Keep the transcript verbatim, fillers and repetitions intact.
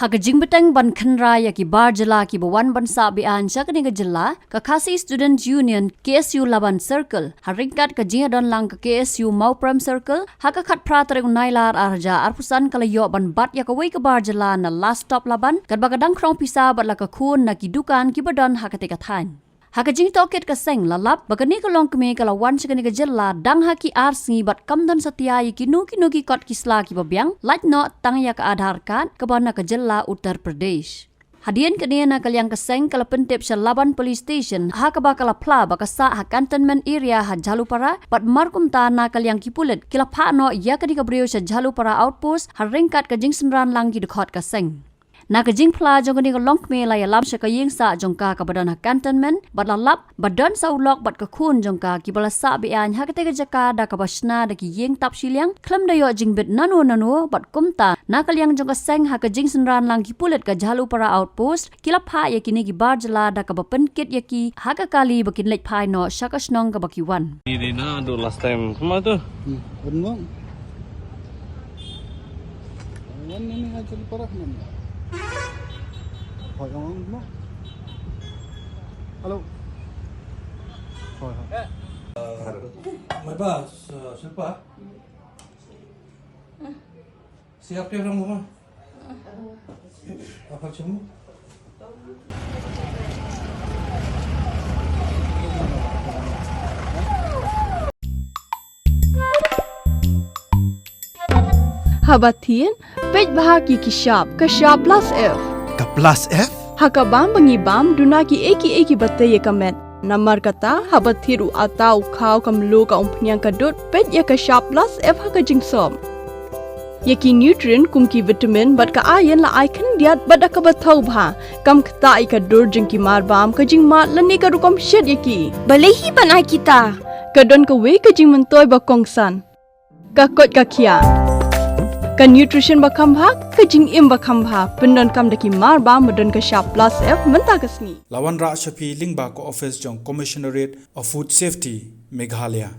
Ha ka jingbteng ban khynra ïa ki bar jylla kiba wan ban sah be-aiñ sha kane ka jylla, ka Khasi Student Union, K S U Laban Circle, ha ryngkat ka jingïadonlang ka K S U Mawprem Circle, ha ka khatphra tarik u Nailar arhajar arphew san ka la ïoh ban bat ïa kawei ka bar jylla na Last Stop Laban, katba ka dang khrong pisa bad la ka khun na ki dukan kiba don ha katei ka thaiñ. Ha ka jingtohkit ka seng la lap ba kane ka longkmie ka la wan sha kane ka jylla dang ha ki ar sngi bad kam don satia ïa kino kino ki kot ki sla kiba biang, lait noh tang ïa ka Aadhaar card kaba na ka jylla Uttar Pradesh. Hadien kane, na ka liang ka seng ka la pyntip sha Laban Police Station, ha kaba ka la phla ba ka sah ha Cantonment Area ha Jhalupara, bad markumta na ka liang ki pulit ki la phah noh ïa kane ka briew sha Jhalupara Outpost, ha ryngkat ka jingsynran lang ki dkhot ka seng. Na ka jingphla jong kane ka longkmie la ïalam sha ka ïing sah jong ka kaba don ha Cantonment, bad la lap ba don sa u lok bad ka khun jong ka kiba la sah be-aiñ ha katei ka jaka da kaba shna da ki ïing tap shiliang, khlem da ïoh jingbit nano nano, bad kumta na ka liang jong ka seng ha ka jingsynran lang ki pulit ka Jhalupara Outpost, ki la phah ïa kine ki bar jylla da kaba pynkit ïa ki ha ka kali ba kin leit phai noh sha ka shnong kaba ki wan. Ini na do last time. Kemana tu? Hmm, benar. Wan ini aja di parah nih. Hoi, ong, ong, mo. Hello. Hoi, hoi. My boss, uh, Shilpa. Si active lang mo. Apa cuma? Haba thied, peit bha ki ki shap, ka shap plus F. Ka plus F? Ha ka bam ba ngi bam, duna ki ei ki ei kiba tei ïa ka met. Namar kata, haba thied u atta, u khaw, ka mluh, ka umphniang, ka dud, peit ïa ka shap plus F ha ka jingsop. Ïa ki nutrient kum ki vitamin bad ka iron la ai khyndiat bad da kaba thaw bha. Kam ktah ïa ka dur jong ki mar bam, ka jingmad lane ka rukom shet ïa ki. Balei hi ban ai kita? Ka don kawei ka jingmyntoi ba kongsan. Ka koit ka khiah. Ka nutrition ba kham bha, ka jingim ba kham bha. Pyndonkam da ki mar bam ba don ka shap plus F mynta ka sngi. La wanrah sha phi lyngba ka office jong Commissionerate of Food Safety, Meghalaya.